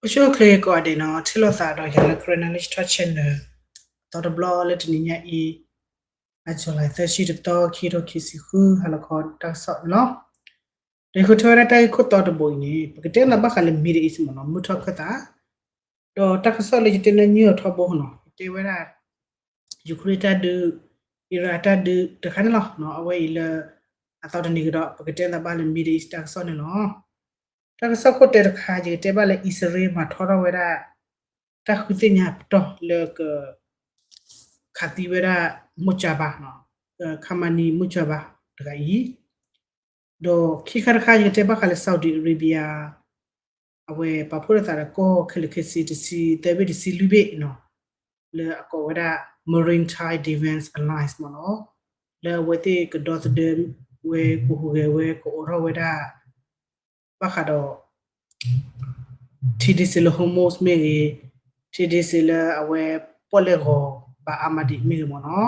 အိၣ်ဆူၣ်အိၣ်ချ့ကိးဂၤဒဲးနီၤ, ထံၣ်လိာ်သးဒီးယၤလၢ Karen Knowledge Talk Channel အသီတဘျီလၢတနံၤညါအံၤ, အ July သၢဆံတသီ ခံကထိခံဆံဃု ဟါလီၤခီတၢ်ကစီၣ်န့ၣ်လီၤ. ဒီးယဃုထၢဝဲဒၣ်တၢ်ဂ့ၢ်ခိၣ်တီတဘိအံၤန့ၣ် ပကတဲနၢ်ဘၣ်ဃးလၢ Middle East မ့ၢ်နီၤ, မုၢ်ထီၣ်ခၢၣ်သး ဒီးတၢ်ကစီၣ်လၢယတဲနၢ်ညီအီၤထီဘိနီၤ, ယတဲဝဲဒၣ် Ukraine တၢ်ဒုး, Iran တၢ်ဒုးတခါန့ၣ်လီၤ. အဝဲအံၤလၢ အသီတနံၤကဒီး ပကတဲနၢ်ဘၣ်လၢ Middle East တၢ်ကစီၣ်န့ၣ်လီၤ. တၢ်ကစီၣ်ခိၣ်တဲတခါ ယကတဲဘၣ်လၢ အံၣ်စရ့လးမၤထီထီၣ်ဝဲဒၣ် တၢ်ဃုသ့ၣ်ညါပတီၢ်လၢက ခးသံဝဲဒၣ် မိၢ်ကၠါဘါ, ခါမနံ မိၢ်ကၠါဘါတဂၤအံၤ, ဒီးခံခါတခါ ယကတဲဘၣ်ဃးလၢ Saudi Arabia အဝဲပာ်ဖှိၣ်ထီၣ်သးဒီးကီၢ်ခဲလၢာ်ခဲဆ့ တဆံသၢဘ့ၣ်တဆံလွံၢ်ဘ့ၣ်နီၤ, လၢအကိးဝဲဒၣ် Maritime Defense Alliance မ့ၢ်နီၤ, လၢအဝဲသ့ၣ်ကဒီသဒၢဝဲ ကဟူးဂဲၤဝဲ ကအိးထီၣ်ဝဲဒၣ် ဘၣ်ဃးဒီး ထံဒ့စ့လၢ Hormuz မ့ၢ်ဂ့ၤ, ထံဒ့စ့လၢအဝဲပီၣ်လဲၣ်ဂီၤ Bab al-Mandab မ့ၢ်ဂ့ၤမ့ၢ်နီၤ.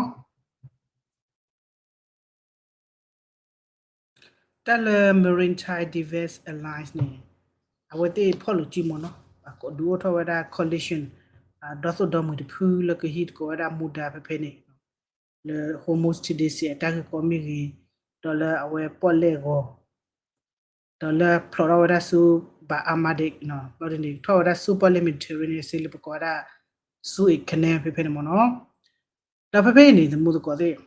တၢ်လၢ Maritime Defense Alliance န့ၣ် အဝဲသ့ၣ်ဖီၣ်လိာ်စုမ့ၢ်နီၤ, ဒုးအိၣ်ထီၣ်ဝဲဒၣ် coalition ဒီသိၣ်ဒီမှံၤတဖုလၢကဟံးသကိးဝဲဒၣ် မူဒါဖဲဖဲန့ၣ် လၢ Hormuz ထံဒ့စ့အတၢ်ဂ့ၢ်ကီမ့ၢ်ဂ့ၤ, ဒီးလၢအဝဲပီၣ်လဲၣ်ဂီၤ, ဒီးလၢဖျိးထီၣ်ဝဲဒၣ်ဆူ Bab al-Mandab ဘျီဒ်န့ၣ် ထီၣ်ဝဲဒၣ်ဆူပီၣ်လဲၣ် Mediterranean စ့လၢပကိးဝဲဒၣ် Suez Canal ဖဲဖဲန့ၣ်မ့ၢ်နီၤ. ဒီးဖဲဖဲအံၤန့ၣ် သမူသကိးသ့ၣ်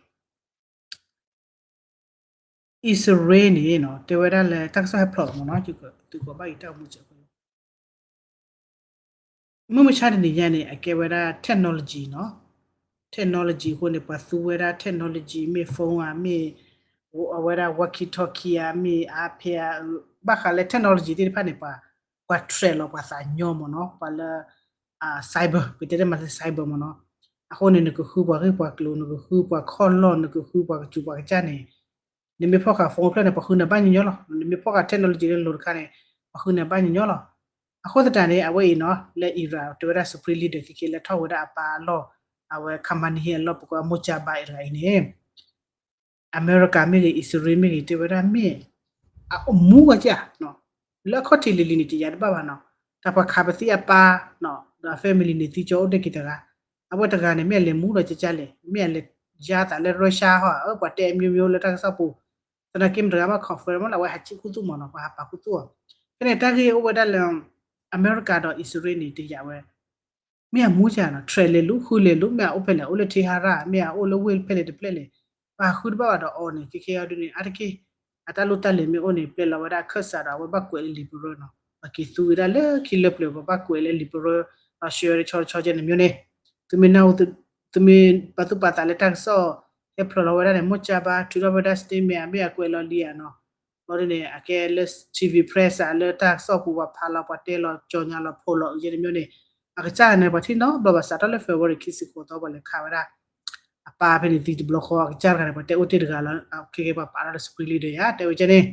အံၣ်စရ့လးန့ၣ် တဲဝဲဒၣ်လၢတၢ်ကစီၣ်ဟဲဖျိးလီၤမ့ၢ်နီၤ, သုကဘၣ်အံၤတၢ်အိၣ်မူစဲးဖိ မုၢ်မဆါတနံၤညါန့ၣ် အကဲဝဲဒၣ် technology နီၤ, technology အဃိန့ၣ် ပှၤသူဝဲဒၣ် technology မ့ၢ် phone ဧါ, မ့ၢ် အဝဲဒၣ် walkie talkie ဧါ, မ့ၢ် iPad ဧါ, ဘၣ်ဃးလၢ technology သ့ၣ်တဖၣ်န့ၣ် ပှၤ ပှၤ track လီၤပှၤသးညီမ့ၢ်နီၤ, ပှၤလၢ cyber ပတဲတမးလၢ cyber မ့ၢ်နီၤ. အဃိန့ၣ် နကဃုပှၤဂ့ၢ်ပှၤကျိၤ, နကဃုပှၤခီၣ်လီၢ်, နကဃုပှၤကစူၤပှၤကစၢ်န့ၣ် နမ့ၢ်ဖီၣ်ဃာ် phone ဖျၢၣ်န့ၣ် ပှၤဃုနၤဘၣ်ညီညီလီၤ. နမ့ၢ်ဖီၣ်ဃာ် technology လၢလိၤတခါန့ၣ် ပှၤဃုနၤဘၣ်ညီညီလီၤ. အဃိသတးန့ၣ် အဝဲအံၤနီၤ လၢ Iran တဲဝဲဒၣ် supreme leader ခဲကဲလၢထီၣ်ဝဲဒၣ်အပၢ်အလီၢ်, အဝဲ Khamenei အလီၢ် ပကိး မိၢ်ကၠါဘါ အံၤတဂၤအံၤန့ၣ် အမဲရကၤမ့ၢ်ဂ့ၤ အံၣ်စရ့လးမ့ၢ်ဂ့ၤ တဲဝဲဒၣ်မ့ၢ် အမူဝဲကၢ် လၢအခီၣ်ထံးလံၤလံၤန့ၣ် တယာ်တဘၣ်ဘၣ်နီၤ. တၢ်ပှၤခးပသံအပၢ် ဒီးအ family န့ၣ် သံကၠီအိၣ်တ့ၢ်က့ၤတဂၤ, အဝဲတဂၤန့ၣ် မ့ၢ်အလဲၤမူဒီးကၠၢ်ကၠၢ်လဲၣ်, မ့ၢ်အလဲၤယါသးလၢ Russia ဟီ အၢ ပှၤတဲအမျိုးမျိုးလၢတၢ်ကစီၣ်ပူၤ, သနာ်က့မတဂၤဘၣ် confirm လၢအဝဲဟးစံၣ်ခူသူၣ်မ့ၢ်နီၤ, ပှၤဟးပာ်ခူသူၣ်အီၤ. ဖဲန့ၣ် တၢ်ဂ့ၢ်အိၣ်ဝဲဒၣ်လၢ အမဲရကၤဒီးအံၣ်စရ့လးန့ၣ် တယာ်ဝဲ မ့ၢ်အမူကၢ်နီၤ, track လဲၤလူၤ ဃုလဲၤလူၤ, မ့ၢ်အအိၣ်ဖဲလဲၣ်, အိၣ်လၢထံဟါရၣ်, မ့ၢ်အအိၣ်လၢဝ့ၢ်ဖဲလဲၣ်တဖျၢၣ်လဲၣ်, ပှၤဃုတဘၣ်ဘၣ်ဒီးအီၤန့ၣ် ခဲခဲအံၤဒုန့ၣ် အါတက့ၢ် အတၢ်လိၣ်တၢ်လဲၤမ့ၢ်အိၣ်န့ၣ် ပျဲလီၤဝဲဒၣ်ခၢၣ်စးဒီး အဝဲဘၣ်ကွဲးလၢ liberal နီၤ, ပှၤက့ၤသူဝဲဒၣ်လၢခံလၢပျၢၤ ပဘၣ်ကွဲးလၢ liberal ဒီး ရှဲတဆီတဆီကဲန့ၣ်မ့ၢ်န့ၣ်, သုမ့ၢ်နၢ်ဟူ သုမ့ၢ်ပာ်သူၣ်ပာ်သးလၢတၢ်ကစီၣ် ဟဲဖျိးလီၤဝဲဒၣ်န့ၣ် မိၢ်ကၠါဘါ ထုးထီၣ်ဝဲဒၣ် statement မ့ၢ်အကွဲးလီၤလံဧါနီၤ. ဘျီဒ်န့ၣ် အကဲလၢ TV press ဧါ လၢတၢ်ကစီၣ်ပူၤ ပှၤဖးလီၤ ပှၤတဲလီၤ ကၠီညါလီၤ ဖိးလီၤအုးကဲန့ၣ်မ့ၢ်န့ၣ်, အကစၢ်န့ၣ် ပှၤထံၣ်နီတဘျီဘၣ် စးထီၣ်လၢ February ခံဆံဃိးသီ ပှၤလဲၤခးဝဲဒၣ် အပၢ်ဖဲန့ၣ်သံတဘျီဃီ အကစၢ်တဂၤန့ၣ် ပှၤတဲအိၣ်တ့ၢ်တဂၤလီၤ, ခဲကဲပှၤပာ်ထီၣ်လၢ supreme leader ယါ တဲဝဲကဲန့ၣ်,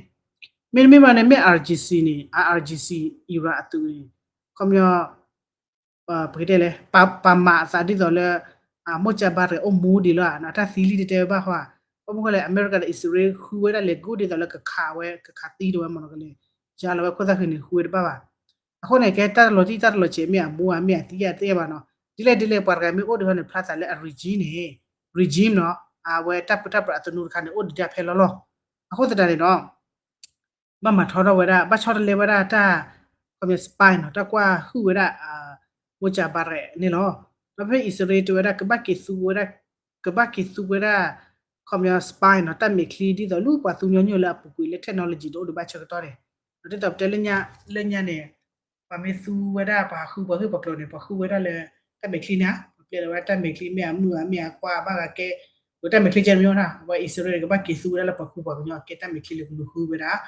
မ့တမ့ၢ်ဘၣ်န့ၣ် မ့ၢ် IRGC န့ၣ် IRGC Iran အသုးန့ၣ် ခီပညီ ပကတဲလဲၣ် ပာ်မၤအသးဒ်သိးလၢ မိၢ်ကၠါဘါတဂၤအိၣ်မူဒံးလီၤဧါ, အတၢ်သံလံတတဲဝဲဘၣ်ဃီဧါ. ဘၣ်မနုၤဃိလဲၣ် အမဲရကၤဒီးအံၣ်စရ့လး ဃုဝဲဒၣ်လဲၤကိးဒ်သိးလၢကခးဝဲ ကခးသံတဝဲမ့ၢ်နီၤ, ကလဲၤယါလီၤဝဲခိၣ်သၣ်ဃံန့ၣ် ဃုဝဲတဘၣ်ဘၣ်. အဃိန့ၣ် ကဲတၢ်တလီၤတံၢ်တၢ်တလီၤဆဲး မ့ၢ်အမူဧါ မ့ၢ်အသံဧါ တသ့ၣ်ညါဘၣ်နီၤ. ဒ်လဲၣ်ဒ်လဲၣ် ပှၤတဂၤမ့ၢ်အိၣ်ဒံးဟီန့ၣ် ဖျါသးလၢအ regime န့ၣ် regime နီၤ, အဝဲတၢ်ပၢတၢ်ပြးအသနူတခါန့ၣ် အိၣ်ဒံးဒၣ်ဖဲလီၤလီၤ. အဃိသတးန့ၣ်ဒီး ဘၣ်မၤထီထီၣ်ဝဲဒၣ် ဘၣ်ဆီတလဲဝဲဒၣ်တၢ် ခီပညီ spy နီၤ, တၢ်ကွၢ်ဟုၣ်ဝဲဒၣ် မိၢ်ကၠါဘါရဲၣ်န့ၣ်လီၤ. ဒီးဖဲအံၣ်စရ့လးတဲဝဲဒၣ် ကဘၣ်က့ၤသူဝဲဒၣ် ကဘၣ်က့ၤသူဝဲဒၣ် ခီပညီ spy နီၤ, တၢ်မဲာ်ချံဒ်သိးလၢပှၤသူညီနုၢ်လၢအပူၤကွံာ်လၢ technology တအိၣ်ဒံးဘၣ်ဆၢကတီၢ်န့ၣ်, ဒီးဒ်သိးပတဲလၢညါန့ၣ် ပှၤမ့ၢ်သူဝဲဒၣ် ပှၤဃုပှၤဂ့ၢ်ပှၤကျိၤန့ၣ် ပှၤဃုဝဲဒၣ်လၢ တၢ်မဲာ်ချံန့ၣ် ပှၤပျဲလီၤဝဲဒၣ်တၢ်မဲာ်ချံ မ့ၢ်အမုၢ်ဧါ မ့ၢ်အကွၢ် ဘၣ်ဂၤကဲ ဝဲတၢ်မဲာ်ချံကဲတမံၤနီၤ, အဝဲအံၣ်စရ့လးန့ၣ် ကဘၣ်က့ၤသူဝဲဒၣ်လၢပှၤဃုပှၤကညီ အကဲတၢ်မဲာ်ချံလၢကလူၤဃုဝဲဒၣ်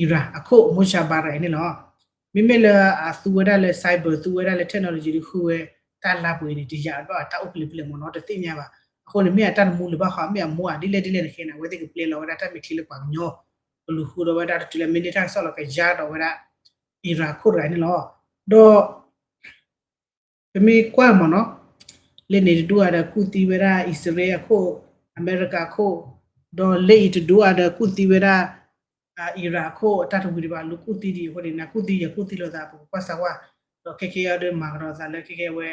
Iran အခိၣ် မိၢ်ကၠါဘါရဲၣ်န့ၣ်လီၤ. မ့မ့ၢ်လၢအသူဝဲဒၣ်လၢ cyber သူဝဲဒၣ်လၢ technology ဒုးဃုဝဲ တၢ်လါပှ့ၤန့ၣ် တယာ်ဘၣ်တၢ်အိၣ်ကလၢၤဖဲလဲၣ်မ့ၢ်နီၤ တသ့ၣ်ညါဘၣ်. အဃိန့ၣ် မ့ၢ်အတၢ်တမူလၢၤဘၣ်ဃီ မ့ၢ်အမူဧါ ဒ်လဲၣ်ဒ်လဲၣ်န့ၣ် ခဲန့ၣ် အဝဲသ့ၣ်ကပျဲလီၤဝဲဒၣ်တၢ်မဲာ်ချံလၢပှၤကညီ ကလူၤဃုဒီးဝဲဒၣ်တတုၤလၢမ့ၢ်န့ၢ်တၢ်ကစီၣ်လီၤ ကယါဒီးဝဲဒၣ် Iran ခိၣ်တဂၤန့ၣ်လီၤ. ဒီး ပမ့ၢ်ကွၢ်မ့ၢ်နီၤ, လၢန့ၣ်တဒူၣ်အါဒီးကူၣ်သံဝဲဒၣ်အံၣ်စရ့လးအခိၣ်, အမဲရကၤအခိၣ်, ဒီးလၢအံၤတဒူၣ်အါဒီးကူၣ်သံဝဲဒၣ် Iran အခိၣ်အတၢ်တဝံၤဒံးဘၣ် လူၤကူၣ်သံဒံးအဃိန့ၣ် နၤကူၣ်သံယကူၣ်သံလိာ်သး ပကကွၢ်စၢၤကွၢ်, ဒီးခဲကဲအံၤဒီးမၤကဒီးသးလၢခဲကဲအဝဲ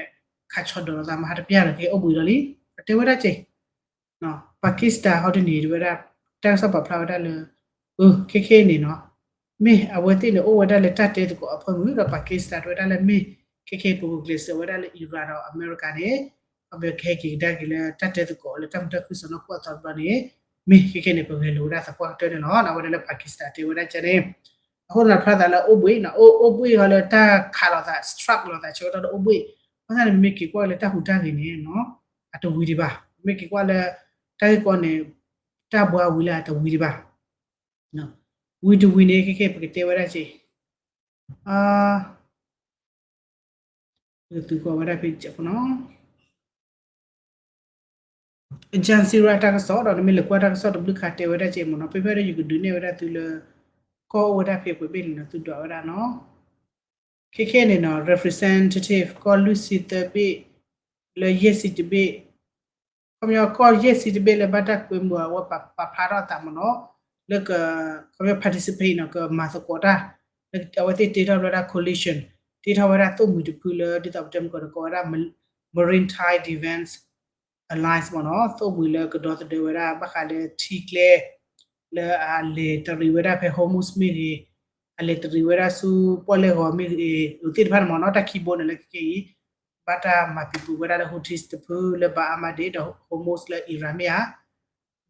ခးဆီၣ်ဒီးလိာ်သးမဟါတပျၢ်ဒီး ကဲအိၣ်ဘှံးလီၤလံ, ပတဲဝဲဒၣ်က့ၤ Pakistan ဟီဒ်န့ၣ် တဝဲဒၣ် တၢ်ကစီၣ်ပာ်ဖျါဝဲဒၣ်လၢ အ ခဲကဲန့ၣ်နီၤ မ့ၢ်အဝဲသ့ၣ်န့ၣ် အိၣ်ဝဲဒၣ်လၢတၢ်တဲသကိးအဖၢမုၢ်ဒီး Pakistan တဝဲဒၣ်လၢမ့ၢ် ခဲကဲပကဂုာ်ကျဲးစၢးဝဲဒၣ်လၢ Iran ဒီးအမဲရကၤန့ၣ် အဘၣ်ကဟဲက့ၤကဒါက့ၤလၢတၢ်တဲသကိးလၢတၢ်မုာ်တၢ်ခုၣ်စီၢ်နီၤခိၣ်အသီတဘျီန့ၣ် မ့ၢ်ခဲကဲန့ၣ် ပဂဲၤလိာ်ဝဲဒၣ်သပှၢ်ကတၢၢ်န့ၣ်လီၤ. အဝဲဒၣ်လၢ Pakistan တဲဝဲဒၣ်ကန့ၣ် အဃိန့ၣ်ဖျါသးလၢအိၣ်ဘှံးနီၤ အိၣ်ဘှံးဟီလၢတၢ်ခးလိာ်သး strike လိာ်သးဆၢကတီၢ်ဒီးအိၣ်ဘှံး, ဘၣ်ဆၣ်န့ၣ် မ့မ့ၢ်က့ၤကွၢ်လၢတၢ်ဟူးတၢ်ဂဲၤန့ၣ်နီၤ အတဝံၤဒံးဘၣ်, မ့မ့ၢ်က့ၤကွၢ်လၢ တၢ်ဂ့ၢ်ကီန့ၣ် တၢ်ဘှါဝံၤလၢအတဝံၤဒံးဘၣ်, ဝံၤတဝံၤန့ၣ် ခဲကဲပကတဲဝဲဒၣ်က့ၤ ပကသုးကွၢ်ဝဲဒၣ်ဖဲကနီၤ Al Jazeera တၢ်ကစီၣ်ဒီး နမ့ၢ်လဲၤကွၢ်တၢ်ကစီၣ်တဘျုးခါတဲဝဲဒၣ်က့ၤမ့ၢ်နီၤ ဖဲဖဲဒီးယကဒုးနဲၣ်ဝဲဒၣ်သုလၢ ကီၢ်အိၣ်ဝဲဒၣ်ဖဲပှဲၤဘ့ၣ်န့ၣ်နီၤ သုဒွးဝဲဒၣ်နီၤ ခဲကဲန့ၣ်နီၤ representative ကီၢ်လွံၢ်ဆံသၢဘ့ၣ် လၢယဲၢ်ဆံတဘ့ၣ် ခီပညီကီၢ်ယဲၢ်ဆံတဘ့ၣ်လၢဘၣ်တၢ်ကွဲမုာ်အဝဲပာ်ဖျါထီၣ်အသးမ့ၢ်နီၤ လၢက ခီပညီ participate နီၤ ကမၤသကိးတၢ် လၢအဝဲသ့ၣ်တ့ထီၣ်ဘျီဒၣ် coalition တ့ထီၣ်ဝဲဒၣ်သိၣ်မှံၤတဖုလၢ ဒ်သိးပတဲမုၢ်ကီးန့ၣ် ကိးဝဲဒၣ် Maritime Defense Alliance မ့ၢ်နီၤ သိၣ်မှံၤလၢကဒီသဒၢဝဲဒၣ် ဘၣ်ဃးလၢထံကျဲ လၢအလဲၤတရံးဝဲဒၣ်ဖဲ Hormuz မ့ၢ်ဂ့ၤ, အလဲၤတရံးဝဲဒၣ်ဆူပီၣ်လဲၣ်ဂီၤမ့ၢ်ဂ့ၤ, အဝဲသ့ၣ်တဖၣ်န့ၣ်မ့ၢ်နီၤ တၢ်ခံဘိန့ၣ်လၢခဲကဲအံၤ ဘၣ်တၢ်မၤပံၤပူၤဝဲဒၣ်လၢ Houthis တဖုလၢ Bab al-Mandab ဒီး Hormuz လၢ Iran မ့ၢ်ဧါ,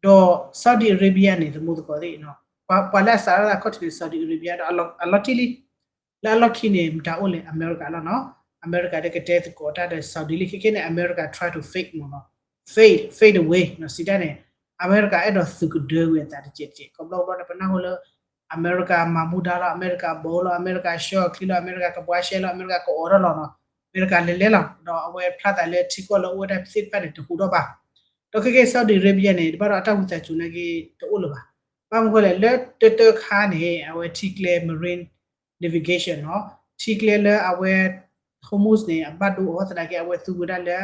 ဒီး Saudi Arabia န့ၣ် သမူသကိးသ့ၣ်နီၤ, ပှၤလၢအစးထီၣ်အခီၣ်ထံးန့ၣ် Saudi Arabia ဒီးအလီၤတံၢ်လံ, လၢအလီၢ်ခံန့ၣ် မတၤအိၣ်လဲၣ် အမဲရကၤလီၤနီၤ, အမဲရကၤဒီးကတဲသကိးတၢ်ဒီး Saudi လံ ခဲကဲန့ၣ် အမဲရကၤ try to fade မ့ၢ်နီၤ, fade fade away နီၤ စံးတၢ်န့ၣ် အမဲရကၤအဲၣ်ဒိးသုးကဒၢကွံာ်အသးတစဲးတစဲး ခီဖျိဘျီဒီးပနၢ်ဟူလၢ အမဲရကၤမၤမူဒါလီၤ, အမဲရကၤဘီလီၤ, အမဲရကၤဆှၢအီၤချံလီၤ, အမဲရကၤကဘှါရှဲလီၤ, အမဲရကၤကအိးထီၣ်လီၤနီၤ, အမဲရကၤလဲၤလဲၤလီၤ, ဒီးအဝဲဖျါသးလၢထံကီၢ်လၢအိၣ်ဝဲဒၣ်သ့ၣ်တဖၣ်န့ၣ် တဟူးထီၣ်ဘၣ်, ဒီးခဲကဲ Saudi Arabia န့ၣ် တဘၣ်ဒီးအတၢ်ဝံသးစူၤနာ်က့တအိၣ်လၢၤဘၣ်, ဘၣ်မနုၤဃိလဲၣ် လၢတၢတၢခါန့ၣ် အဝဲထံကျဲ marine navigation နီၤ, ထံကျဲလၢအဝဲ Hormuz န့ၣ် အဘၣ်ဒိအီၤသနာ်က့ အဝဲသူဝဲဒၣ်လၢ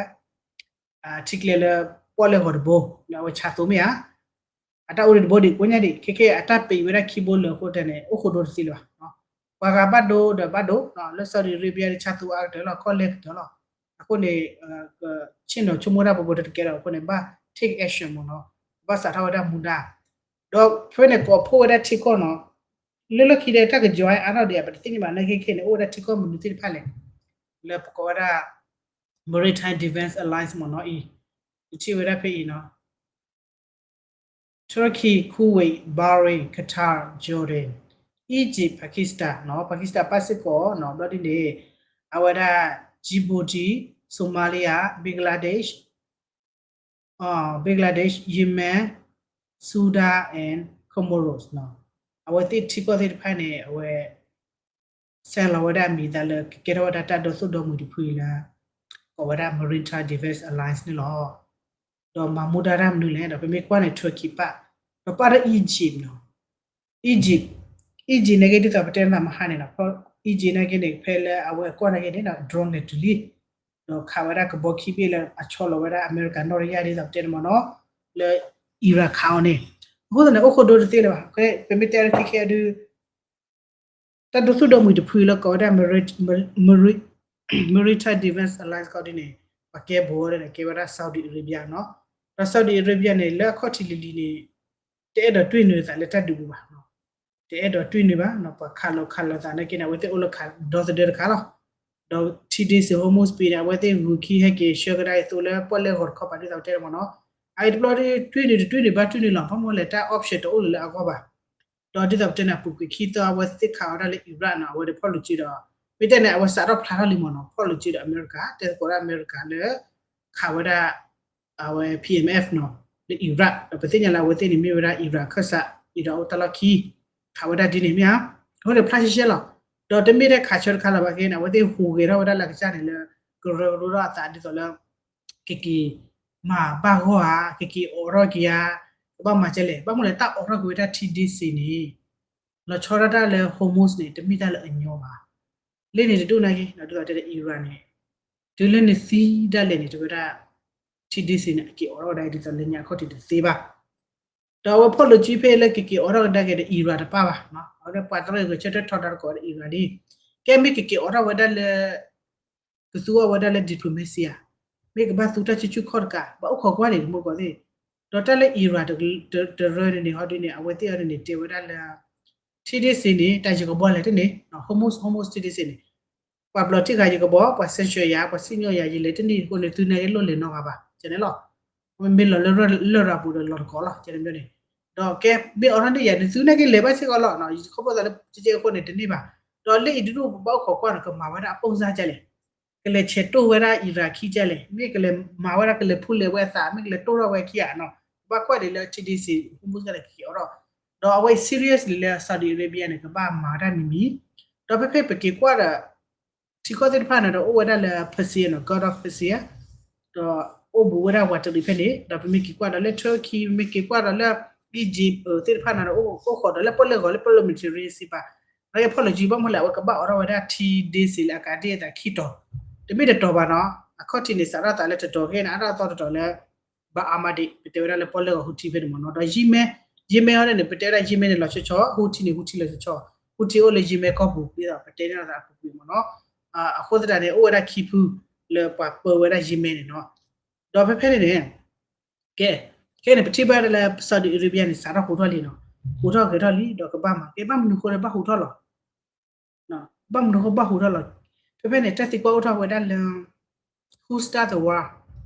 ထံကျဲလၢပီၣ်လဲၣ်ဂီၤတဘိ လၢအဝဲဆါသိမ့ၢ်ဧါ, အတၢ်အိၣ်ဒံးတဘိဒံး ကိးညါဒံး ခဲကဲအတၢ်ပံးဝဲဒၣ်ခံဘိလၢအဃိတၢ်န့ၣ် အိၣ်ဃိဒိတသ့လၢၤဘၣ်, ပှၤဂၤဘၣ်ဒိဒီးဘၣ်ဒိ လၢ Saudi Arabia ဆါသိအါကတၢၢ်လီၤ ကီၢ်လဲၢ်ကတၢၢ်လီၤ, အဃိန့ၣ် ဆ့ၣ်နီၤဆိကမိၣ်တၢ်ဘိဘိတကဲဒီးအဃိန့ၣ် ဘၣ် take action မ့ၢ်နီၤ, ဘၣ်စးထီၣ်ဝဲဒၣ်မူဒါ, ဒီးဖဲန့ၣ်ကိးဖှိၣ်ဝဲဒၣ်ထံကီၢ်နီၤ, လၢလီၢ်ခံဒီးတၢ်ကယီၤအါထီၣ်ဒံး ပတသ့ၣ်ညါဘၣ် နာ်က့ခဲန့ၣ် အိၣ်ဝဲဒၣ်ထံကီၢ်မနုၤသ့ၣ်တဖၣ်လဲၣ်, လၢပကိးဝဲဒၣ် Maritime Defense Alliance မ့ၢ်နီၤအံၤ, ယထံၣ်ဝဲဒၣ်ဖဲအံၤနီၤ Turkey, Kuwait, Bahrain, Qatar, Jordan, Egypt, Pakistan နီၤ, Pakistan ပၣ်စ့ၢ်ကီးနီၤ, ဘျီဒ်န့ၣ် အဝဲဒၣ် Djibouti, Somalia, Bangladesh, Bangladesh, Yemen, Sudan and Comoros နီၤ, အဝဲသ့ၣ်ထံကီၢ်သ့ၣ်တဖၣ်န့ၣ် အဝဲ ဆဲးလီၤဝဲဒၣ်အမံၤအသၣ်လၢ ကကဲထီၣ်ဝဲဒၣ်တၢ်ဒိသူၣ်ဒိမုၢ်တဖုအံၤလၢ ကိးဝဲဒၣ် Maritime Defense Alliance န့ၣ်လီၤ. ဒီးမၤမူဒါတၢ်မနုၤလဲၣ် ဒီးပမ့ၢ်ကွၢ်န့ၣ် Turkey ပၣ်, ဒီးပၣ်ဒီး Egypt နီၤ, Egypt, Egypt နာ်က့ဒ်သိးပတဲနၤမဟါန့ၣ်နီၤ, Egypt နာ်က့န့ၣ် ဖဲလၢအဝဲအကီၢ်နာ်က့န့ၣ် drone လဲၤတုၤလံ ဒီးခးဝဲဒၣ်ကဘီခံဘ့ၣ်လၢအဆီလီၤဝဲဒၣ်အမဲရကၤနီၣ်တယၢ် ဒ်သိးပတဲန့ၣ်မ့ၢ်နီၤ, လၢ Iran ခးအီၤန့ၣ်, အဃိသတးန့ၣ် အိၣ်ဃိဒိတသ့လၢၤဘၣ်, ပမ့ၢ်တဲလၢခဲခဲအဒု တၢ်ဒိသူၣ်ဒိမုၢ်တဖုလၢကိးဝဲဒၣ် Maritime Defense Alliance ကီၢ်ဒ်န့ၣ် ပှၤကဲဘိးဝဲဒၣ်န့ၣ် ကဲဝဲဒၣ် Saudi Arabia နီၤ, ဒီး Saudi Arabia န့ၣ် လၢအခီၣ်ထံးလံၤလံၤန့ၣ် တအဲၣ်ဒိးတွံၢ်နုာ်သးလၢတၢ်ဒုးပူၤဘၣ်နီၤ, တအဲၣ်ဒိးတွံၢ်နုာ်ဘၣ်နီၤ, ပှၤခးလီၤခးလီၤသးနာ်က့န့ၣ် အဝဲသ့ၣ်အိၣ်လၢခးဒီသဒၢတခါလီၤ. ဒီးထံဒ့စ့ၢ် Hormuz ပံၤန့ၣ် အဝဲသ့ၣ်ဂုၤခံဟဲက့ၤဆှၢကဒါအသိးလၢပီၣ်လဲၣ်ဂီၤတခီပၤ ဒ်သိးပတဲန့ၣ်မ့ၢ်နီၤ, အအံၤတဘျီဒ်တွံၢ်နုာ်တတွံၢ်နုာ်ဘၣ်တွံၢ်နုာ်လီၤ, ဘၣ်မနုၤလဲၣ် တၢ် option တအိၣ်လၢၤလၢအဂီၢ်ဘၣ်. ဒီးဒ်သိးပတဲန့ၣ် အပူၤကွံာ်ခံသီ အဝဲသ့ၣ်ခးဝဲဒၣ်လၢ Iraq နီၤ, အဝဲဒၣ်ဖီၣ်လိာ်စုဒီး မ့ၢ်တဲန့ၣ် အဝဲစးထီၣ်ဖျါထီၣ်လံမ့ၢ်နီၤ, ဖီၣ်လိာ်စုဒီးအမဲရကၤ တဲသကိးဒၣ်အမဲရကၤလၢ ခးဝဲဒၣ် အဝဲ P M F နီၤ, လၢ Iraq ဒီးပသ့ၣ်ညါလၢအဝဲသ့ၣ်န့ၣ်မ့ၢ်ဝဲဒၣ် Iraq ခၢၣ်စး အံၤဒီးအိၣ်တၢ်လီၢ်ခံ ခးဝဲဒၣ်ဒ်န့ၣ်မ့ၢ်ဧါ, အဃိန့ၣ်ဖျါရှဲရှဲလီၤ. ဒီးတမ့ၢ်ထဲခးဆၢတခါလီၤဘၣ်က့န့ၣ် အဝဲသ့ၣ်ဟူးဂဲၤထီၣ်ဝဲဒၣ်လၢအကစၢ်န့ၣ်လၢ ကရၢကရိထီၣ်အသးဒ်သိးလၢ ကက့ၤမၤဘၣ်ဂီၢ်ဧါ, ကက့ၤအိးထီၣ်က့ၤဧါ, ကဘၣ်မၤကဲလဲၣ်, ဘၣ်မနုၤလဲၣ် တၢ်အိးထီၣ်က့ၤဝဲဒၣ်ထံဒ့စ့ၢ်န့ၣ် လီၤဆီဒၣ်တၢ်လၢ Hormuz န့ၣ် တမ့ၢ်တၢ်လၢအညီဘၣ်. လၢန့ၣ်တဒူၣ်နာ်က့ ဒ်သိးတဲလၢ Iran န့ၣ် တုၤလၢနသံဒၣ်လဲာ်န့ၣ် တဝဲဒၣ် ထံဒ့စ့ၢ်န့ၣ် အက့ၤအိးထီၣ်ဝဲဒၣ်ဒ်သိးလၢညါအခီၣ်ထံးတသ့ဘၣ်. ဒီးအဝဲဖီၣ်လိာ်စုဖဲလၢကက့ၤအိးထီၣ်ကဒါက့ၤဒီး Iran တပၣ်ဘၣ်, အဝဲဒၣ်ပှၤတရၢၣ်ဂဲၤဆၢထၢၣ်ထီဒါတကိးဒီး Iran လံ. ကဲမ့ၢ်ကက့ၤအိးထီၣ်ဝဲဒၣ်လၢ ကသူအီၤဝဲဒၣ်လၢ diplomacy ဧါ, မ့ၢ်ကဘၣ်သူတၢ်ဆူၣ်ဆူၣ်ခီၣ်တကး ဘၣ်အိၣ်ခိးကွၢ်န့ၣ် တမူတကိးသ့ၣ်, ဒီးတၢ်လၢ Iran တရၢန့ၣ်န့ၣ် ဟီဒ်န့ၣ် အဝဲသ့ၣ်အီၤန့ၣ်န့ၣ် တဲဝဲဒၣ်လၢ ထံဒ့စ့န့ၣ် တၢ်ယကဘီလဲၤတန့ၢ်, Hormuz Hormuz ထံဒ့စ့န့ၣ် ပှၤဘျီထံဂၤယကဘီ ပှၤ sanction ယၤ ပှၤစံၣ်ညီၣ်ယၤ ယလဲၤတန့ၢ်အဃိန့ၣ် သုန့ၣ်က့ၤလိၣ်လဲၤနီတဂၤဘၣ် ကန့ၣ်လီၤ. မ့မ့ၢ်လီၤလၢလရာ်ပူၤဒီးလီၤတကိးလီၤ ကန့ၣ်န့ၣ်, ဒီးကဲမ့ၢ်အိးထီၣ်န့ၢ်ယၤန့ၣ် သုန့ၣ်က့ၤလဲၤဘၣ်စ့ၢ်ကီးလီၤ, ခီဖျိသးလၢကဲအဃိန့ၣ်တန့ၢ်ဘၣ်. ဒီးလၢအံၤဒုးဒိၣ်ပဘၣ်အိၣ်ခိးကွၢ်န့ၣ် ကမၤဝဲဒၣ်အပိၢ်စၢ်ကလဲၣ်, ကလဲၤဆဲးတိၢ်ဝဲဒၣ် Iran ခံကလဲၣ်, မ့ၢ်ကလဲၤမၤဝဲဒၣ် ကလဲၤဖူလဲၤဝဲအသး မ့ၢ်ကလဲၤတိၢ်ထီၣ်ဝဲခံဂၤနီၤ, ဘၣ်ကွၢ်ဒံးလၢ ထံဒ့စ့ Hormuz ကလဲၣ်ကက့ၤအိးထီၣ်, ဒီးအဝဲအံၤ seriously လၢ Saudi Arabia န့ၣ် ကဘၣ်မၤတၢ်မံၤမံၤ, ဒီးဖဲဖဲပက့ၤကွၢ်ဒီး ထံကီၢ်သ့ၣ်တဖၣ်န့ၣ်ဒီးအိၣ်ဝဲဒၣ်လၢ Persia နီၤ Gulf of Persia, ဒီးအိၣ်ဘူးဝဲဒၣ်ပှၤတရံးဖဲန့ၣ်, ဒီးပမ့ၢ်က့ၤကွၢ်ဒီးလၢ Turkey ပမ့ၢ်က့ၤကွၢ်ဒီးလၢ Egypt သ့ၣ်တဖၣ်န့ၣ်ဒီး အိၣ်အိၣ်ဃီဒီးလၢပီၣ်လဲၣ်ဂီၤလၢပီၣ်လဲၣ် Mediterranean စံးပာ်, ဒီးဖီၣ်လိာ်စုဘၣ်မနုၤလဲၣ် အဝဲကဘၣ်အိးထီၣ်ဝဲဒၣ်ထံဒ့စ့လၢအကါဒ်အသးခံတီၤ, တမ့ၢ်တတီၤဘၣ်နီၤ, အခီၣ်ထံးန့ၣ် စးထီၣ်သးလၢတတီၤခဲအံၤန့ၣ် အါထီၣ်အသီတတီၤလၢ ဘၣ်အါမးဒံး ပတဲဝဲဒၣ်လၢပီၣ်လဲၣ်ဂီၤ Houthi ဖဲန့ၣ်မ့ၢ်နီၤ, ဒီး Yemen, Yemen အီၤန့ၣ်န့ၣ် ပတဲဝဲဒၣ် Yemen န့ၣ် လီၤဆီဆီ, Houthi န့ၣ် Houthi လီၤဆီဆီ, Houthi အိၣ်လၢ Yemen ကီၢ်ပူၤ ဒ်သိးပတဲန့ၢ်လိာ်သးအပူၤကွံာ်မ့ၢ်နီၤ, အဃိသတးန့ၣ် အိၣ်ဝဲဒၣ်ခံဖုလၢပှၤပၢဝဲဒၣ် Yemen န့ၣ်နီၤ, ဒီးဖဲဖဲန့ၣ်န့ၣ် ကဲ, ခဲအံၤန့ၣ် ပထံၣ်ဘၣ်ဒၣ်လၢ Saudi Arabia န့ၣ် စးထီၣ်ဟူးထီၣ်လံနီၤ, ဟူးထီၣ်ဂဲၤထီၣ်လံ ဒီးကဘၣ်မၤ ကဲဘၣ်မနုၤအဃိလၢဘၣ်ဟူးထီၣ်လီၤ ဘၣ်မနုၤအဃိဘၣ်ဟူးထီၣ်လီၤ, ဖဲဖဲန့ၣ် တၢ်သံကွၢ်အိၣ်ထီၣ်ဝဲဒၣ်လၢ who start the war,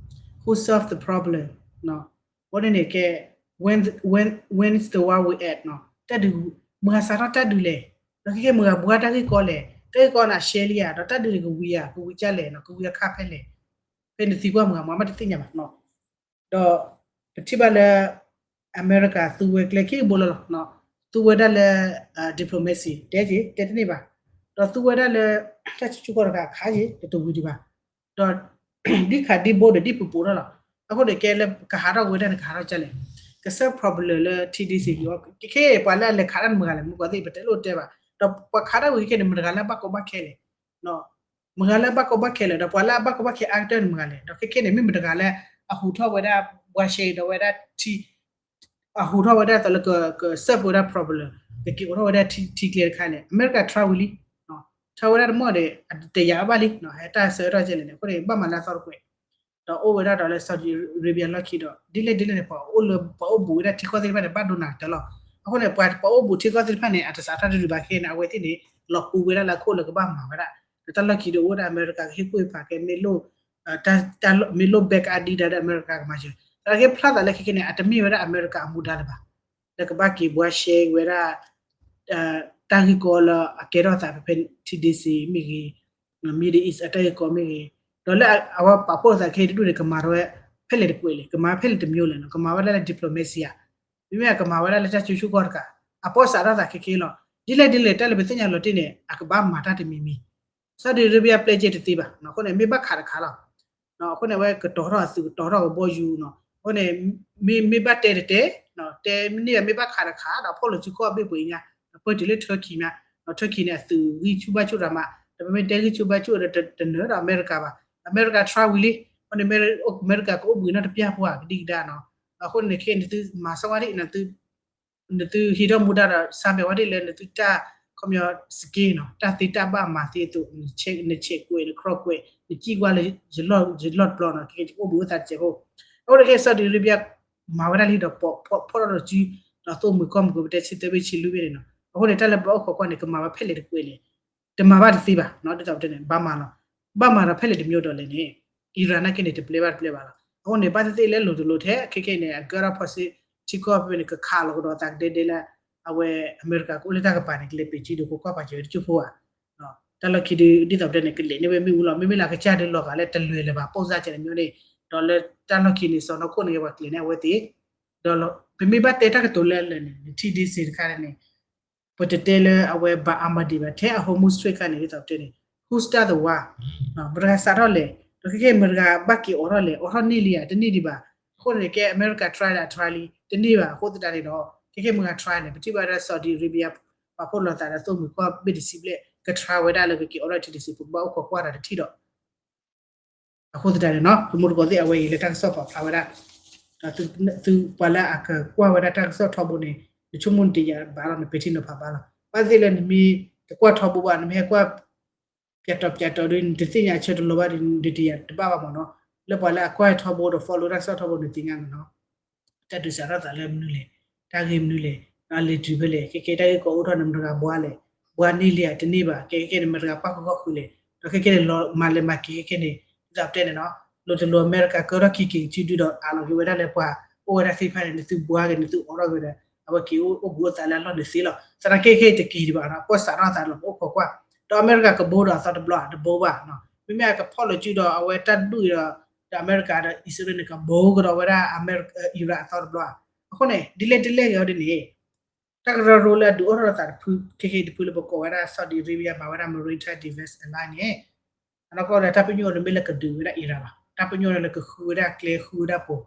who solve the problem, အဃိန့ၣ်န့ၣ်ကဲ when, when, when is the war will end နီၤ, တၢ်ဒုး မတၤစးထီၣ်တၢ်ဒုးလဲၣ်, ဒီးခဲကဲမတၤဂၤဘှါတၢ်ဂ့ၢ်ကီလဲၣ်, တၢ်ဂ့ၢ်ကီန့ၣ် အရှဲလံဧါ, ဒီးတၢ်ဒုးန့ၣ်ကဝံၤဧါ, ကဝံၤကလဲၣ်နီၤ, ကဝံၤအခါဖဲလဲၣ်, ဖဲန့ၣ်သံကွၢ်မတၤဂၤမၤမးတသ့ၣ်ညါဘၣ်နီၤ ဒီးပထံၣ်ဘၣ်လၢ အမဲရကၤသူဝဲကျဲခံကဘိလီၤလီၤ, သူဝဲဒၣ်လၢ diplomacy တဲက့ၤ တဲတန့ၢ်ဘၣ်, ဒီးသူဝဲဒၣ်လၢ တၢ်ဆူၣ်ဆူၣ်ခီၣ်တကးခါက့ၤ တတဝံၤဒံးဘၣ်, ဒီး ဒ်ခးဒ်ဘိဒီးဒ်ပပိာ်ထီၣ်လီၤ, အဃိန့ၣ်ကဲလၢကဟးထီၣ်ဝဲဒၣ်န့ၣ် ကဟးထီၣ်ကလဲၣ်, ကစၢၢ် problem လၢ ထံဒ့စ့ က့ၤအီၤ ခဲခဲပှၤလၢအလဲၤခးတၢ်န့ၣ်မတၤဂၤလဲၣ် မုၢ်ကီၢ်သ့ၣ် ပတဲလိာ်တဲဘၣ်, ဒီးပှၤခးတၢ်ဝံၤခဲန့ၣ် မတၤဂၤလၢအဘၣ်ကီဘၣ်ခဲလဲၣ် မတၤဂၤလၢအဘၣ်ကီဘၣ်ခဲလဲၣ်, ဒီးပှၤလၢအဘၣ်ကီဘၣ်ခဲအါကတၢၢ်န့ၣ်မတၤဂၤလဲၣ်, ဒီးခဲခဲန့ၣ် မ့ၢ်မတၤဂၤလၢ အဟူးထီၣ်ဝဲဒၣ် ဘှါရှဲဒီးဝဲဒၣ်ထံ အဟူးထီၣ်ဝဲဒၣ်သိးလၢက က solve ဝဲဒၣ် problem ကက့ၤအိးထီၣ်ဝဲဒၣ်ထံကျဲတခါန့ၣ် အမဲရကၤ try ဝံၤလံ, try ဝဲဒၣ်တမီၢ်ဒီး တယာ်ဘၣ်လံ, ဟဲတၢ်ဆၢကတီၢ်ကဲလဲၣ်န့ၣ် အဃိန့ၣ် ဘၣ်မၤလၢအသီတကွဲး, ဒီးအိၣ်ဝဲဒၣ်ဒီးလၢ Saudi Arabia လီၢ်ခံဒီး ဒ်လဲၣ်ဒ်လဲၣ်န့ၣ် ပှၤအိၣ်လၢ ပှၤအိၣ်ဘူးဝဲဒၣ်ထံကီၢ်သ့ၣ်တဖၣ်န့ၣ် ဘၣ်ဒိနၤကတၢၢ်လီၤ, အဃိန့ၣ် ပှၤ ပှၤအိၣ်ဘူးထံကီၢ်သ့ၣ်တဖၣ်န့ၣ် အတစးထီၣ်တဒုးဘၣ်ခဲန့ၣ် အဝဲသ့ၣ်န့ၣ် လီၤပူၤဝဲဒၣ်လၢအခိၣ်လၢကဘၣ်မၤဝဲဒၣ်, ဒီးတၢ်လီၢ်ခံဒီးအိၣ်ဝဲဒၣ်အမဲရကၤကဟ့ၣ်ကူၣ်ဟ့ၣ်ဖးကဲမ့ၢ်လိၣ် တၢ် မ့ၢ်လိၣ် back အါဒံးဒၣ်ဒီးအမဲရကၤကမၤစၢၤ, တၢ်က့ဖျါသးလၢခဲခဲန့ၣ် အတမ့ၢ်ဝဲဒၣ်အမဲရကၤအမူဒါလၢၤဘၣ်, လၢကဘၣ်က့ၤဘှါရှဲဝဲဒၣ် တၢ်ဂ့ၢ်ကီလၢအကဲထီၣ်သးဖဲဖဲ ထံဒ့စ့မ့ၢ်ဂ့ၤ, Middle East အတၢ်ဂ့ၢ်ကီမ့ၢ်ဂ့ၤ, ဒီးလၢအဝဲပာ်ဖှိၣ်သးခဲအံၤတဒူၣ်န့ၣ် ကမၤထီၣ်ဝဲ ဖဲလဲၣ်တကွဲးလဲၣ်, ကမၤဖဲလဲၣ်တမျိုးလဲၣ်နီၤ, ကမၤဝဲဒၣ်လၢ diplomacy ဧါ, မ့မ့ၢ်ကမၤဝဲဒၣ်လၢတၢ်ဆူၣ်ဆူၣ်ခီၣ်တကး, အပီၢ်စးထီၣ်သးခဲခဲလီၤ, ဒ်လဲၣ်ဒ်လဲၣ် တၢ်လၢပသ့ၣ်ညါလီၤတံၢ်န့ၣ် အကဘၣ်မၤတၢ်တမံၤမံၤ, Saudi Arabia ပျဲၢ်ကဲတသ့ဘၣ်, အဃိန့ၣ် မ့ၢ်ဘၣ်ခးတခးလီၤ အဃိန့ၣ် အဝဲကတီၤထီၣ်အသုး ကတီၤထီၣ်ကဘီယူၤနီၤ, အဃိန့ၣ် မ့ၢ် မ့ၢ်ဘၣ်တဲတတဲ, တဲမ့ၢ်န့ၢ် မ့ၢ်ဘၣ်ခးတခးဒီး ဖီၣ်လိာ်စုခီၣ်အဘ့ၣ်ပှ့ၤညါ, ဒီးပၢၢ်တုၤလၢ Turkey မး, ဒီး Turkey န့ၣ် အသုးဂံၢ်ဆူၣ်ဘၣ်ဆူၣ်တၢ်မး, ဒီးပမ့ၢ်တဲဂံၢ်ဆူၣ်ဘၣ်ဆူၣ်ဒီးတနၢၤဒီးအမဲရကၤဘၣ်, အမဲရကၤ try ဝံၤလံ, အဃိန့ၣ် အမဲရကၤကအိၣ်ဘှံးနီတပျၢ်ဖိဧါ ကဒံကဒါနီၤ, အဃိန့ၣ်ခဲအံၤ နသုမၤစၢၤဝဲဒၣ် နသုဟံးထီၣ်မူဒါဒီး ဆါမဲာ်ဝဲဒၣ်လၢနသုတၢ် ခီပညီ skill နီၤ, တၢ်သ့တၢ်ဘၣ်မၤသ့အသိး နဆဲးကွဲး နခီၣ်ကွဲး နစံၣ်ကွၢ်လၢ ယလီၢ်တပျီနီၤ, ခဲကဲအိၣ်ဘှံးအိၣ်သါတစဲးဖိ, အဃိန့ၣ်ခဲ Saudi Arabia မၤဝဲဒၣ်လံဒီး ဖီၣ်ထီၣ်ဒီးစု ဒီးသိၣ်မှံၤကီၢ်မှံၤက ပတဲဆံသၢဘ့ၣ်ဆံလွံၢ်ဘ့ၣ်န့ၣ်နီၤ, အဃိန့ၣ် တၢ်လၢပဘၣ်အိၣ်ခိးကွၢ်န့ၣ် ကမၤဝဲဖဲလဲၣ်တကွဲးလဲၣ်, တမၤဘၣ်တသ့ဘၣ်, ဒ်သိးပတဲန့ၣ် ဘၣ်မၤလီၤ, ဘၣ်မၤဒီးဖဲလဲၣ်တမျိုးဒီးလဲၣ်န့ၣ်, Iran နာ်က့န့ၣ် တပျဲဘၣ်တပျဲဘၣ်လီၤ, အဃိန့ၣ် ဘၣ်သ့ၣ်သ့ၣ်လၢလိၤတလိၤထဲ ခဲကဲန့ၣ် အကဲထီၣ်ဖီစ့ ထံကီၢ်ဖဲန့ၣ် ကခးလီၤကဒီးသးကဒဲဒဲလၢ အဝဲအမဲရကၤကအိၣ်လၢတၢ်ကပၤန့ၣ် ကလဲၤပ့ၤကံဒိးခိးကွၢ်ပာ်စၢၤဝဲတကၠိၢ်ဖိဧါ, တၢ်လီၢ်ခံဒုး ဒ်သိးပတဲန့ၣ် ကလဲၤန့ၢ်ဝဲမ့ၣ်အူလီၤ, မ့မ့ၢ်လၢအကစၢ်ဒုးလီၤဂာ်လၢတလဲၤလၢၤဘၣ် ပိၢ်စၢ်ကဲန့ၣ်မ့ၢ်န့ၣ်, ဒီးလၢတၢ်လီၢ်ခံန့ၣ် စီၤနီၢ်ခိၣ်န့ၣ် ပှၤကျဲၤန့ၢ်အဝဲသ့ၣ်, ဒီးပမ့ၢ်ဘၣ်တဲတၢ်ကတိၤလၢလၢာ်န့ၣ် ထံဒ့စ့တခါန့ၣ် ပတတဲလၢအဝဲဘၣ်အါမးဒံးဘၣ် ထဲအ Hormuz Strait ခါန့ၣ် ဒ်သိးပတဲန့ၣ် who start the war, မတၤဂၤစးထီၣ်လဲၣ်, ဒီးခဲကဲမတၤဂၤဘၣ်က့ၤအိးထီၣ်လဲၣ်, အိးထီၣ်န့ၢ်လံဧါ, တန့ၢ်ဒံးဘၣ်, အဃိန့ၣ်ကဲ အမဲရကၤ try ဒၣ် try လံ, တန့ၢ်ဘၣ်, အဃိသတးန့ၣ်ဒီး ခဲကဲမတၤဂၤ try လဲၣ်, ပထံၣ်ဘၣ်ဝဲဒၣ် Saudi Arabia ပာ်ဖှိၣ်လိာ်သးဒီးသိၣ်မှံၤကီၢ်ဘ့ၣ်တဆံဘျဲၣ် က try ဝဲဒၣ်လၢကက့ၤအိးထီၣ်ထံဒ့စ့ ပကဘၣ်အိၣ်ခိးကွၢ်တၢ်တထံၣ်ဒီး အဃိသတးန့ၣ်နီၤ ပမူတကိးသ့ၣ်အဝဲအံၤလၢတၢ်ကစီၣ်ပာ်ဖျါဝဲဒၣ် ဒီးသုပှၤလၢအကကွၢ်ဝဲဒၣ်တၢ်ကစီၣ်ထီဘိန့ၣ် နဆိကမိၣ်နတယာ်ဘၣ်လီၤ နပဲာ်ထံနီၤဖးဘၣ်လီၤ. ဘၣ်သ့ၣ်လၢနမ့ၢ်တကွၢ်ထီဘိဘၣ် နမ့ၢ်ဟဲကွၢ် ပျဲးတီၤပျဲးတီၤဒီး နတသ့ၣ်ညါအဆၢတလီၤဘၣ်ဒီး နတယာ်တဘၣ်ဘၣ်မ့ၢ်နီၤ. လၢပှၤလၢအကွၢ်ထီဘိဒီး follow တၢ်ကစီၣ်ထီဘိန့ၣ်သ့ၣ်ညါလီၤနီၤ. တၢ်ဒုးစးထီၣ်သးလၢမနုၤလဲၣ်, တၢ်ဂ့ၢ်မနုၤလဲၣ်, အလဲၤတုၤဖဲလဲၣ်, ခဲကဲတၢ်ဂ့ၢ်ကီအိၣ်ထီၣ်န့ၣ် မတဂၤဘှါလဲၣ်, ဘှါန့ၢ်လံဧါတန့ၢ်ဘၣ်, ခဲကဲန့ၣ် မတဂၤပၣ်ဃုာ်ဃီဃုာ်လဲၣ်, ဒီးခဲကဲန့ၣ် လီၤမၤလဲၤမၤက့ၤခဲကဲန့ၣ် ဒ်သိးပတဲန့ၣ်နီၤ, လိၤတလိၤအမဲရကၤကၢထီၣ်ခံက့ၤကစုဒုဒီး အးလီၤက့ၤဝဲဒၣ်လၢပှၤအိၣ်ဝဲဒၣ်သ့ၣ်တဖၣ်န့ၣ် နသုဘှါက့ၤ နသုအိးထီၣ်က့ၤဒီး အဝဲက့ၤအိၣ်ဘူးအိၣ်သးလၢအလီၢ်န့ၣ်သ့လီၤ. သနာ်က့ခဲအံၤတက့ၤဒံးဘၣ်နီၤ, ပှၤစးထီၣ်သးလီၤ ပအိၣ်ခိးကွၢ်, ဒီးအမဲရကၤကဘိဒီးအသီတဘျီဧါ, တဘိဘၣ်နီၤ. မ့မ့ၢ်အကဖီၣ်လိာ်စုဒီးအဝဲတၢ်ဒူၣ်အံၤဒီး ဒီးအမဲရကၤဒီးအံၣ်စရ့လးန့ၣ် ကဘိကဒီးဝဲဒၣ်အမဲရကၤ Iran အသီတဘျီဧါ. အဃိန့ၣ် ဒ်လဲၣ်ဒ်လဲၣ်ဂ့ၤအီၤဒ်န့ၣ် တၢ်ကရၢကရိလၢအဒုးအိၣ်ထီၣ်သးတဖု ခဲကဲအံၤတဖုလၢပကိးဝဲဒၣ် Saudi Arabia မၤဝဲဒၣ် Maritime Defense Alliance န့ၣ် အနီၢ်ကီၢ်ဒီးတၢ်ပညိၣ်န့ၣ်မ့ၢ်လၢကဒုးဝဲဒၣ် Iran ဘၣ်, တၢ်ပညိၣ်န့ၣ်လၢကဃုဝဲဒၣ်ကျဲဃုဝဲဒၣ်ပိၤ,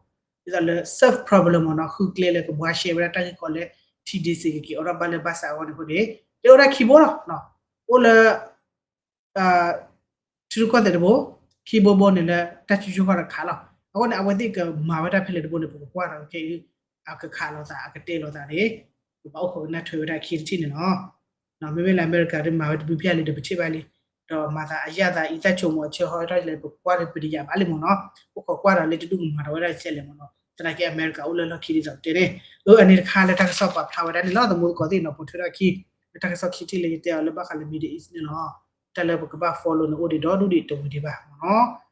ဒ်သိးလၢ solve problem မ့ၢ်နီၤ, ဃုကျဲလၢကဘှါရှဲဝဲဒၣ်တၢ်ဂ့ၢ်ကီလၢ ထံဒ့စ့ၢ်ကက့ၤအိးထီၣ်ဘၣ်လၢဘၣ်ဆၣ်အဂီၢ်န့ၣ်အဃိန့ၣ် လၢအိၣ်ဒၣ်ခံဘိလီၤ, အိၣ်လၢ ထံရူၢ်ကီၢ်သဲးတဘိ, ခံဘိဘိန့ၣ်လၢတၢ်စုဆူၣ်ခီၣ်တခးလီၤ. အဃိန့ၣ် အဝဲသ့ၣ်ကမၤဝဲဒၣ်ဖဲလဲၣ်တဘိန့ၣ် ပကကွၢ်ဒီးခဲအံၤ အကခးလိာ်သး အကတဲလိာ်သးန့ၣ် ပဘၣ်အိၣ်ခိးကနၣ်ထွဲဝဲဒၣ်အခံတထံၣ်န့ၣ်လီၤ. မ့မ့ၢ်လၢအမဲရကၤဒ်မၤဝဲတဘျုးဖျၢၣ်လံဒီးပထံၣ်ဘၣ်လံ, ဒီးမၤသးအယၣ်သးအံသၣ်ဆိကမိၣ်အဆၢဟီထီၣ်လဲၣ် ပကွၢ်ဒီးပတယာ်ဘၣ်လံမ့ၢ်နီၤ, အိၣ်ခိးကွၢ်ဒီးလၢတဒူၣ်ကမၤဒီးဝဲဒၣ်ကဲလဲၣ်မ့ၢ်နီၤ, သနာ်က့အမဲရကၤအိၣ်လၢလီၢ်ခံဒ်သိးပတဲန့ၣ်, အၢ အန့ၣ်တခါလၢတၢ်ကစီၣ်ပာ်ဖျါဝဲဒၣ်န့ၣ်လီၤ. သမူသကိးသ့ၣ်နီၤ ပိာ်ထွဲထီၣ်အခံ လၢတၢ်ကစီၣ်ခံထံၣ်လၢယတဲအီၤလၢဘၣ်ဃးလၢ Middle East န့ၣ်လီၤ. တၢ်လၢပကဘၣ် follow န့ၣ် အိၣ်ဒံးဒီဒူၣ်ဒံးတဝံၤဒံးဘၣ်မ့ၢ်နီၤ.